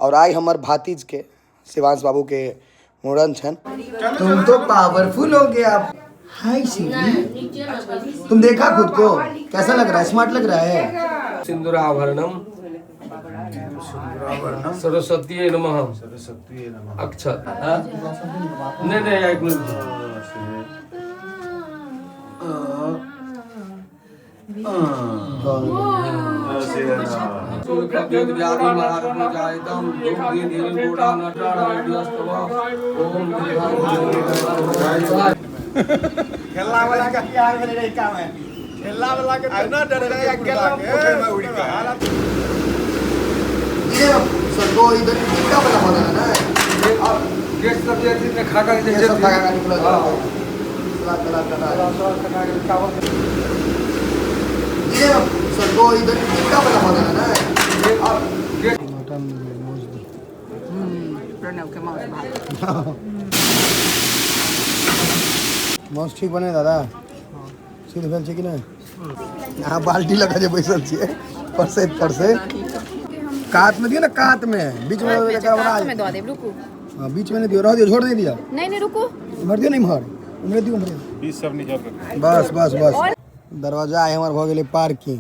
और आइ हमर भातिज के शिवांश बाबू के मुड़न छनि। तुम तो पावरफुल हो गया। हाय शिवी, तुम देखा खुद को कैसा लग रहा है? स्मार्ट लग रहा है। सिंदूराभरणम सरस्वती नमः। सरस्वती नमः। अक्षत। हाँ? नहीं नहीं, एक मिनट। खेलना वाला के की हाल भेलै रहिका में? खेलना वाला के ना डर है, गेला पोखरि में उड़ि के। ये सर वो इधर टिक्का वाला होता है ना। और गेस्ट सब जे में खा कर ये सब खा खा निकला। सलाद तलाद कटा। ये सर वो इधर टिक्का वाला होता है ना। और मटन मोज दी। प्रणव के माउस भात। माउस ठीक बने दादा? सिद्ध भेल छै कि नहि? अहाँ बाल्टी लगा जे बैसल छियै परसैत परसैत। कात में दियो ना, कात में, बीच में कात में दऽ देब, रुकू। हाँ, बीच में नहीं दियो, रह दियो, छोड़ नहीं दिया। नहीं नहीं, रुकू। इम्हर दियो ना, इम्हर उम्हरे दियो, उम्हरे बीच सब निकाल के। बस बस बस। दरवाजा आइ हमर भऽ गेलै पार्किंग।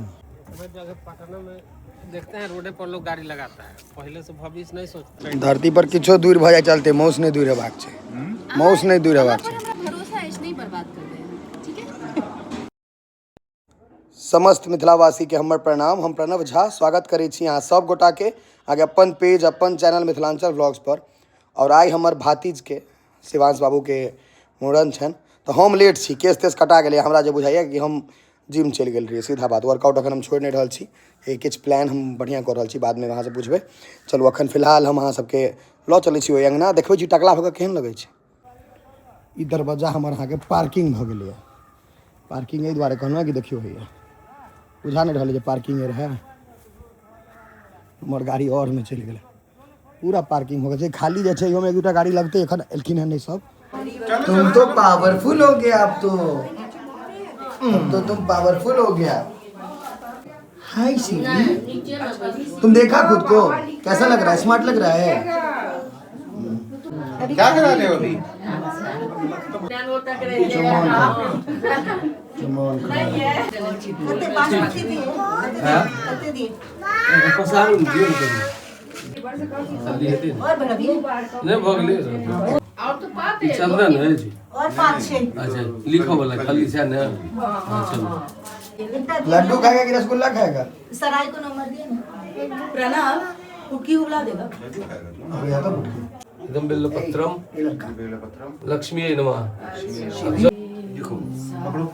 पटना में देखते हैं रोडे पर लोग गाड़ी लगाता है, पहले से भविष्य नहीं सोचते। धरती पर किछो दूर भऽ जाय चलते, मौस नहि दूर हेबाक छै, मौस नहि दूर हेबाक छै। हमरा भरोसा अछि, नहीं बर्बाद करबै, ठीक है? समस्त मिथिलावासी के हमर प्रणाम। हम प्रणव झा स्वागत करै छी अहाँ सब गोटा के आगे अपन पेज अपन चैनल मिथिलांचल व्लॉग्स पर। और आइ हमर भातिज के शिवांश बाबू के मुड़न छनि, तऽ हम लेट छी, केश तेश कटा गेलै। हमरा जे बुझाइए कि हम जिम चलि गेल रहियै, सीधा बात। वर्कआउट अखन हम छोड़ि नहि रहल छी, एक किछु प्लान हम बढ़िआँ कऽ रहल छी, बादमे अहाँसँ बुझबै। चलू अखन फिलहाल हम अहाँ सबके लऽ चलै छी ओहि अङ्गना, देखबै छी टकला भऽ कऽ केहन लगै छै। ई दरवाजा हमर अहाँके पार्किंग भऽ गेलैए। पार्किंग एहि दुआरे कहलहुँ कि देखियौ होइए, बुझा नहि रहल जे पार्किंगे रहै। हमर गाड़ी आओर मे चलि गेलै, पूरा पार्किंग हो गेल छै। खाली जे छै इहोमे एक दूटा गाड़ी लगतै, एखन एलखिन हँ नहि सब। तुम तो पावरफुल हो गया अब तो, अब तो तुम पावरफुल हो गया। हाय शिवी, तुम देखा खुद को कैसा लग रहा है? स्मार्ट लग रहा है। क्या करा रहे हो अभी? चुमौन खा। पसारू दियौ ने कनी। जल्दी हेतै ने? नहि भऽ गेलै। और तो पात ई चंदन अछि। और पाँच छै। अच्छा, लिखऽ वाला खाली छै ने? हाँ, चलू। लड्डू खाएगा कि रसगुल्ला खाएगा? सराय को नंबर दिए ना प्रणव, कुकी उबला देगा। अभी आता बुटकी। एकदम बेलपत्रम। ये लड़का बेलपत्रम। लक्ष्मी नमः। देखो, पकड़ो।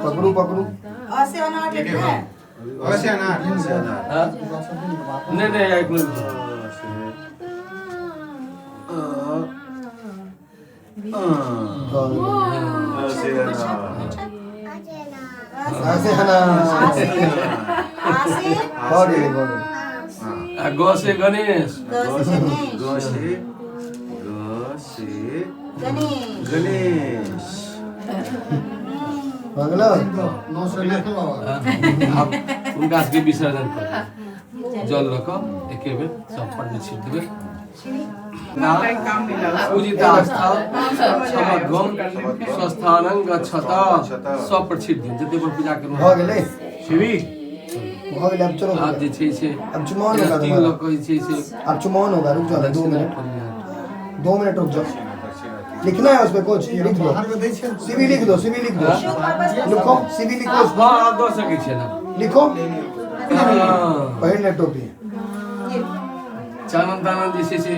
पकड़ू पकड़ू। और से अनार लेना है। अवश्य अनार, अवश्य अनार। हाँ? नहीं नहीं, एक मिनट। अवश्य अनार। ऐसे है ना। आसे। भऽ गेलै, भऽ गेलै। आ ग से गणेश। ग से गणेश। ग से, ग से गणेश। गणेश। भऽ गेलै। आब हुनका सबके विसर्जन कर जल लऽ कऽ एके बेर सब पर मे छीट देबै। पूजिता क्षमध्वम स्वस्थानं गच्छत, सब पर छीट दियौ जते पर पूजा करू। भऽ गेलै। शिवी भऽ गेलै, अब चलो। आब जे छै से अब चुमाओन होगा तिल तुम्हारा। लऽ कऽ जे छै से अब चुमाओन होगा, रुक जाओ 2 मिनट, 2 मिनट रुक जाओ। लिखना है उसमें कुछ, लिख दो सीवी, लिख दो सीवी, लिख दो, लिखो सीवी, लिखो। हँ, आब दऽ सकै छियै ने? लिखो। हँ। पहिर ले टोपी। चानन तानन जे छै से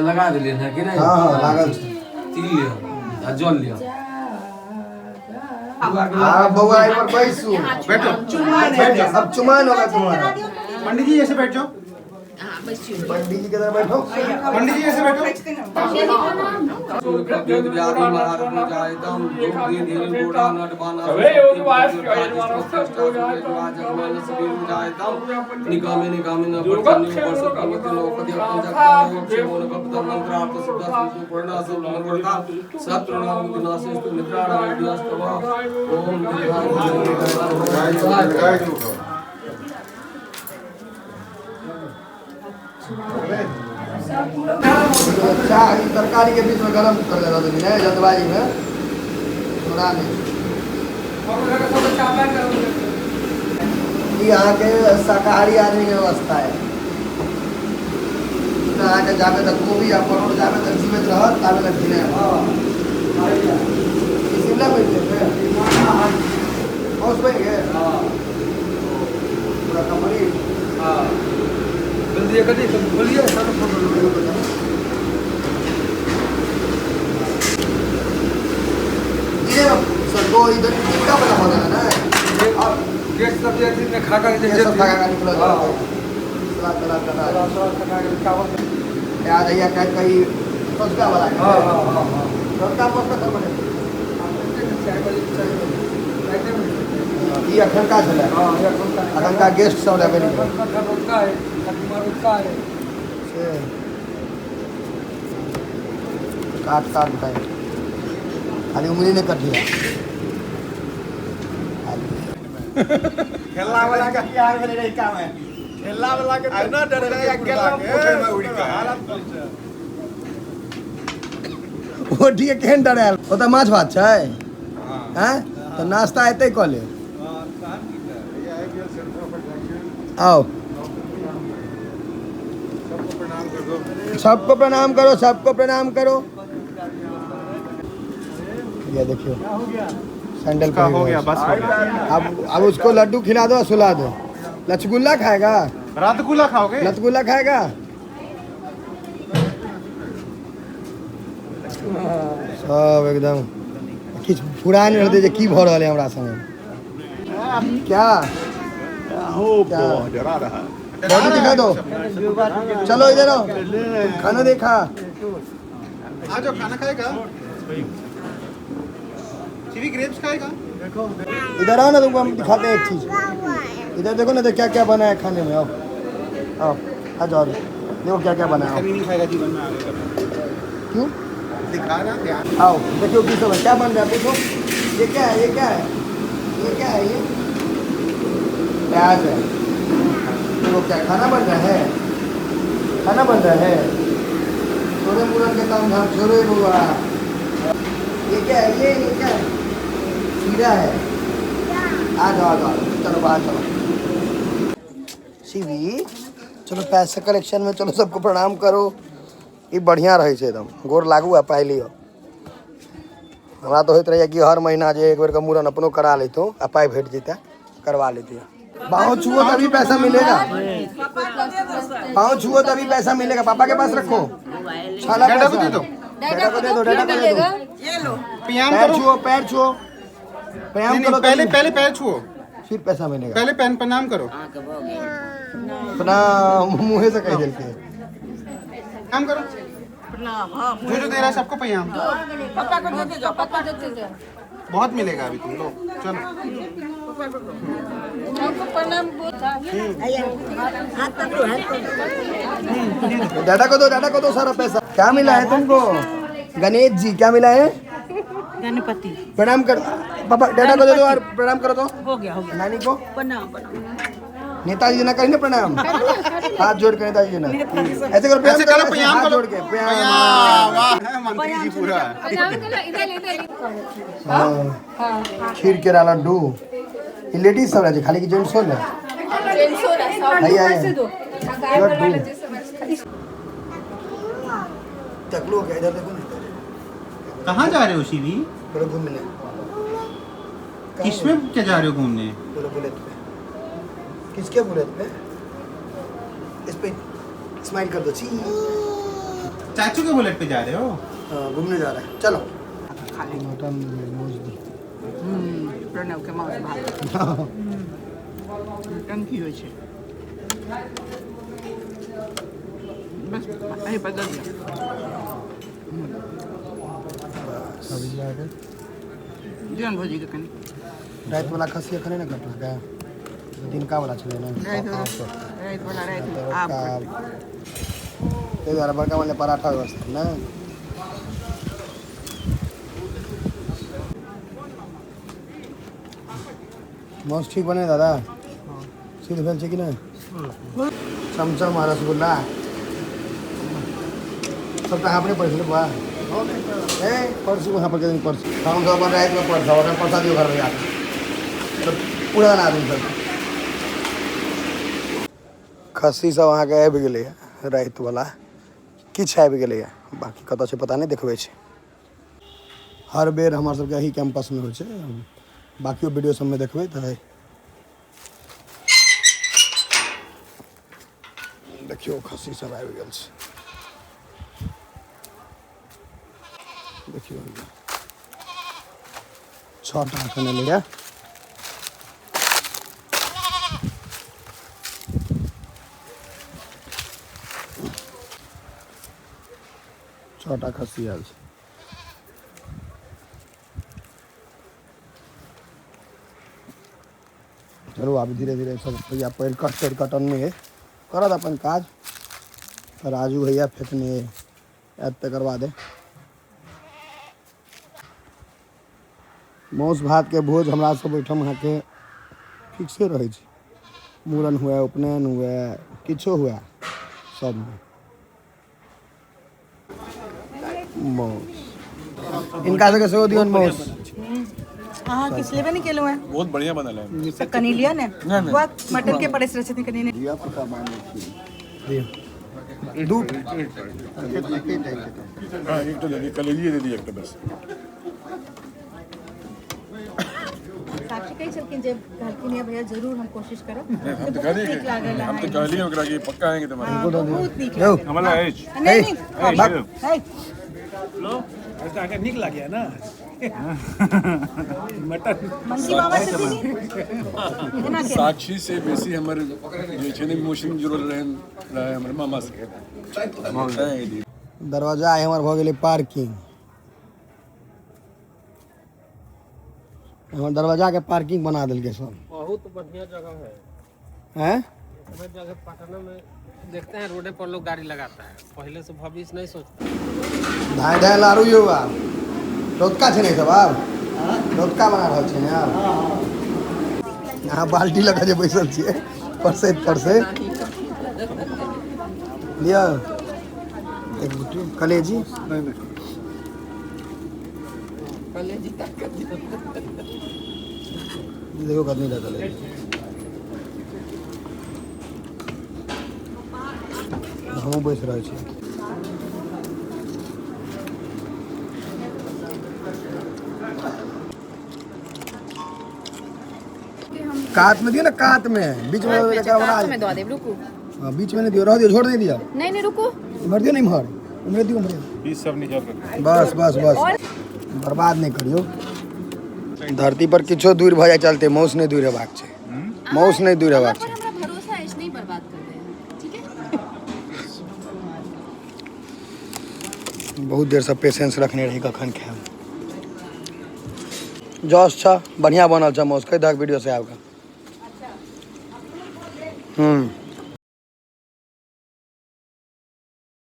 लगा देलियै हँ कि नहि? हाँ हाँ, लागल छै। तिल लिअ आ जल लिअ। हाँ बउआ, एहि पर बैसू। बैठो। बैठो, अब चुमान होगा तुम्हारा। पंडित जी ऐसे बैठ जाओ। पंडित जी के तरह बैठो। पंडित जी ऐसे बैठो। चाह ई तरकारी के बीच में गरम कर दे देली ने जल्दबाजी में थोड़ा नहीं। ई अहाँके शाकाहारी आदमी के व्यवस्था है। तऽ अहाँके जाबे तक कोबी आ परोड़ जाबे तक जीवित रहत ताबे तक घिनायब। ई शिमला मिर्च छै, माउस बनि गेल पूरा कम्प्लीट। जल्दी कथी बोलिए सब फोटो। धीरे सर दो इधर टिक्का वाला हो जाना ना और गेस्ट सब जे में खा खा ये सब खा खा निकल सलाद तलाद कटा प्याज हैया काटि कऽ ई सँझुका वाला। हां हां हां हां। सँझुका मौस कखन बनेबै? 4 बजे 4 बजे। ई अखनका छलै। हां। अखनका गेस्ट सब लए बनि गेल। है कदीमा है। से काट काट काट खाली उंगली नहीं कटिया। ठेला वाला के की हाल भेलै रहिका में? ठेला वाला के तेना डरेलकै कुत्ता के हालत। ओठिए केहन डरायल। ओतऽ माछ भात छै हैं तऽ नाश्ता एतै कऽ ले। आओ सबको प्रणाम करो, सबको प्रणाम करो। ये देखियो सैंडल हो गया बस हो गया। अब उसको लड्डू खिला दो और सुला दो। लचगुल्ला खाएगा? रसगुल्ला खाओगे? लचगुल्ला खाएगा? सब एकदम किछु फुरा नहि रहतै जे की भऽ रहल है हमरा संगे। क्या हो डरा रहा है। बॉडी दिखा दो। चलो इधर आओ, खाना देखा। आ जाओ, खाना खाएगा? चिवी ग्रेप्स खाएगा? इधर आओ ना, तुमको हम दिखाते हैं एक चीज। इधर देखो ना, क्या क्या बना है खाने में। आओ आओ आ जाओ, देखो क्या क्या बना है। कभी नहीं खाएगा जीवन में आगे कभी। क्यों? दिखा ना ध्यान। आओ देखियो की सब है, क्या बन रहा है पूछो। ये क्या है, ये क्या है, ये क्या है? ये प्याज है। देखो क्या खाना बन रहा है, खाना बन रहा है। छोड़े मुरन के काम धाम छोड़े बुआ। ये क्या है, ये क्या है? खीरा है। आ जाओ आ जाओ, चलो बाहर चलो। शिवी चलो पैसा कलेक्शन में चलो, सबको प्रणाम करो। ई बढ़िया रहे छै एकदम, गोर लागू आ पाइ लिअ। हमरा तऽ होइत रहैए कि हर महीना जे एक बेर के मूड़न अपनो करा लैतहुँ आ पाइ भेट जैते करवा लेती। पाँव छुओ तभी पैसा मिलेगा, पाँव छुओ तभी पैसा मिलेगा। पापा के पास रखो छाला डैडा को पैसा। दे दो। डैडा को दे दो, डैडा को दे दो। प्रणाम पैर करो। छुओ, पैर छुओ, प्रणाम नहीं, करो। नहीं, पहले पहले पैर छुओ फिर पैसा मिलेगा। पहले पैन प्रणाम करो। प्रणाम मुँहे से कह देलकै। प्रणाम करो। जो जो दे रहा है सबको प्रणाम। पापा को देते जाओ, पापा देते जाओ। बहुत मिलेगा अभी तुम लोग, चलो। हमको प्रणाम बहुत। दादा को दो, दादा को दो सारा पैसा। क्या मिला है तुमको? गणेश जी क्या मिला है? गणपति। प्रणाम कर पापा, दादा को दे दो और प्रणाम करो तो। हो गया हो गया। नानी को प्रणाम प्रणाम। नेताजी ना करी ना प्रणाम, हाथ जोड़ के नेताजी ना ऐसे करो, ऐसे करो, ऐसे प्रणाम हाथ करो। जोड़ के प्रणाम। वाह मंत्री जी पूरा। प्रणाम करो, इधर इधर। हाँ। खीर केरा लड्डू ये लेडीज सब रहे खाली कि जेंट्स हो जेंट्स हो रहा सब। भैया ये दो लड्डू टकलू हो गया। इधर देखो ना, कहाँ जा रहे हो शिवी? बोलो घूमने। किसमें क्या जा रहे हो घूमने? बोलो बुलेट पे। किसके बुलेट पे? इस पे स्माइल कर दो। छी चाचू के बुलेट पे जा रहे हो? हाँ, घूमने जा रहे हैं चलो। मटन मोज दी। प्रणव के माउस भात मटन की होइ छै बस एहि पर दऽ दिअ। दियौ ने भौजीके कनि। राति वाला खस्सी एखने ने कटलकै, दिनका वाला छलै ने। राति वाला राति आब। ताहि दुआरे बड़का मानि पराठा व्यवस्था ने। माउस ठीक बने दादा? सिद्ध भेल छै कि नहि? चमचम आ रसगुल्ला। सबटा अहाँ अपने परसू बा ए परसू वहाँ पर के दिन परसू हम सब अपन रातिमे परसब अपन परसा दियौ घरमे जाके तऽ पुरान आदमी सब खस्सी सब अहाँके आबि गेलैए रातिवला किछु आबि गेलैए बाँकी कतऽ छै पता नहि देखबै छै हर बेर हमर सबके एही कैंपसमे होइ छै बाँकियो वीडियो सबमे देखबै तऽ देखियौ खस्सी सब आबि गेल छै देखियौ 6टा एखन एलैए। 6टा खस्सी आयल छै। चलू आब धीरे धीरे सब भैया पैर कट तैर कटने करत अपन काज। राजू भैया फेकने आयत तकर बादे मासु भात के भोज हमरा सब ओहिठाम अहाँके फिक्से रहै छै। मूड़न हुए, उपनयन हुए, किछो हुए, सबमे मासु। इनका सबके सेहो दियौन मासु। अहाँ किछु लेबे नहि केलहुँ हेँ। बहुत बढ़िया बनल है। तऽ कनि लिअ ने। बौआ मटन के परसि रहल छथिन कनि ने। दियौ दू हाँ एक तो दे दी, कलेजी दे दी एक तो बस। साक्षी कहै छलखिन जे कहलखिन या भैया जरूर हम कोशिश करब। हम तऽ तो बहुत कहलिए नीक लागल हम तो कहलिए ओकरा कि पक्का आएंगे तुम्हारे। हाँ, बहुत नीक यौ। लागल। हमरा अछि। नहि नहि ए, है। अहाँके नीक लागैया ना मटन? मंकी बाबा छथिन एना के साक्षी से बेसी हमर जे छै ने इमोशन जुड़ल रहन रहे हमर मामा से। दरवाजा आइ हमर भऽ गेलै पार्किंग। हमर दरवाजा के पार्किंग बना देलकै सब। बहुत बढ़िया जगह है। हैं? इतना जगह पटना में देखते हैं रोडे पर लोग गाड़ी लगाता है, पहले से भविष्य नहीं सोचते। धाय धाय लारू यौ आब रौतका छै ने सब, आब रौतका बना रहल छै ने आब। अहाँ बाल्टी लऽ कऽ जे बैसल छियै परसैत परसैत लिअ एक गुटी कलेजी। देखो कतनी टा कलेजी। हमहूँ बैस रहल छी। कात में दियो ना, कात में, बीच में कात में दऽ देब, रुकू। हाँ, बीच में नहीं दियो, रह दियो, छोड़ नहीं दियो। नहीं नहीं रुकू, इम्हर दियो ना, इम्हर उम्हरे दियो, उम्हरे बीच सब निकाल कर। बस बस बस, बर्बाद नहीं करियो। धरती पर किछो दूर भऽ जाय चलते, मौस नहीं दूर हेबाक छै, मौस नहीं दूर हेबाक पर छै। हमरा भरोसा अछि, नहीं बर्बाद कर दे, ठीक है? बहुत देर से पेशेंस रखने रही कखन खायब। जस छ बढ़िया बनल छ मौस, कहि दहक वीडियो से आबि कऽ।